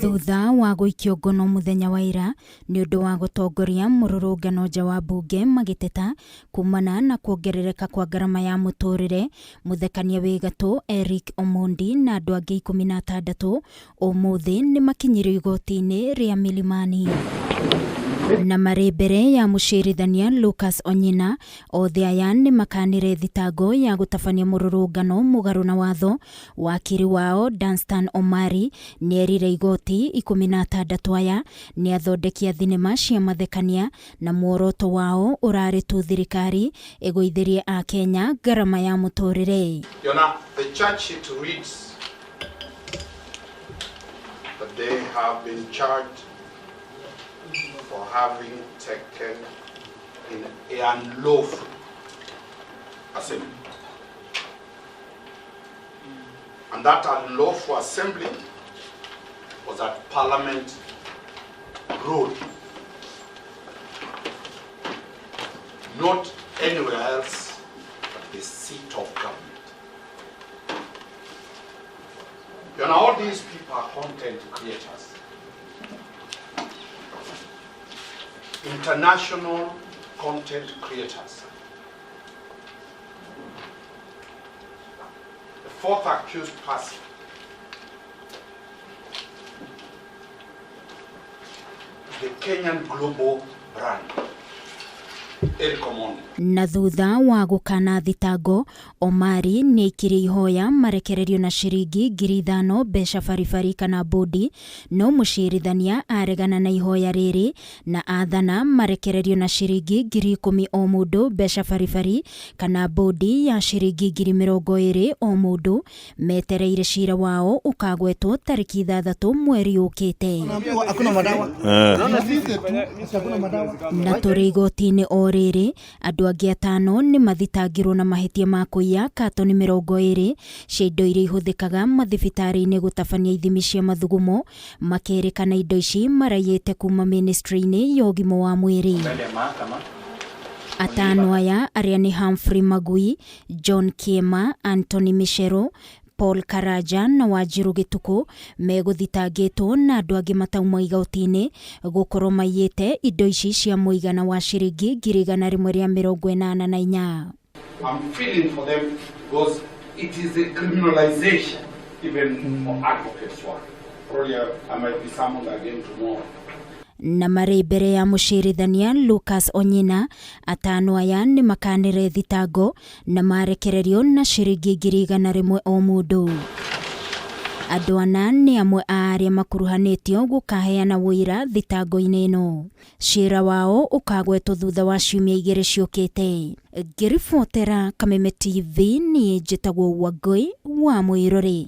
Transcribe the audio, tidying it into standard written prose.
Thutha wa gũikio ngono mũthenya wa ira nĩ ũndũ wa gũtongoria mũrũrũngano nja wa mbunge magĩteta kumana na kuongerereka kwa ngarama ya mũtũrĩre, mũthekania wĩ gatũ Eric Omondi na andũ angĩ 16 ũmũthĩ nĩ makinyirio igoti-inĩ rĩa Milimani na marĩ mbere ya mũcirithania Lucas Onyina. Othe aya nĩ makanire thitango ya gũtabania mũrũrũngano mũgarũ na watho. Wakiri wao Danstan Omari nĩ erire igoti 16 aya nĩ athondeki a thinema cia mathekania na muoroto wao ũrarĩ tu thirikari ĩgũithĩrie Akenya ngarama ya mũtũrĩre. Your Honor, the charge sheet reads that they have been charged for having taken in a unlawful assembly. And that unlawful assembly was at Parliament Road, not anywhere else but the seat of government. All these people are content creators. International content creators. The fourth accused person is the Kenyan global brand, Eric Omondi. Na thutha wa gũkana thitango, Omari nĩ aikirie ihoya marekererio na ciringi 5,000 mbeca baribari kana bũndi, no mũcirithania aregana na ihoya rĩrĩ na athana marekererio na ciringi 10,000 o mũndũ mbeca baribari kana bũndi ya ciringi 20,000 o mũndũ, metereire cira wao ũkagwetwo tarĩki 6 mweri ũkĩte. Na tũrĩ igoti-inĩ o rĩrĩ, andũ angĩ 5 nĩ mathitangirwo na mahĩtia ma kũiya katoni 20 cia indo iria ihũthĩkaga mathibitarĩ-inĩ gũtabania ithimi cia mathugumo, makĩrĩkana indo ici maraiyĩte kuma ministry-inĩ ya ũgima wa mwĩrĩ. 5 aya arĩa nĩ Humphrey Magui, John Kiema, Anthony Michero, Paul Karanja na Wanjiru Gĩtukũ megũthitangĩtwo na andũ angĩ matauma igoti-inĩ gũkorwo maiyĩte indo ici cia mũigana wa ciringi 184,000. I'm feeling for them because it is a criminalization even for advocates work. Probably I might be summoned again tomorrow. Na marĩ mbere ya mũcirithania Lucas Onyina, 5 aya nĩ makanire thitango na marekererio na ciringi 100,000 o mũndũ. Andũ 4 nĩ amwe a arĩa makuruhanĩtio gũkaheana ũira thitango-inĩ ĩno. Cira wao ũkagwetwo thutha wa ciumia 2 ciũkĩte. Ngĩribotera Kameme TV, niĩ njĩtagwo Wangũi wa Mũirũrĩ.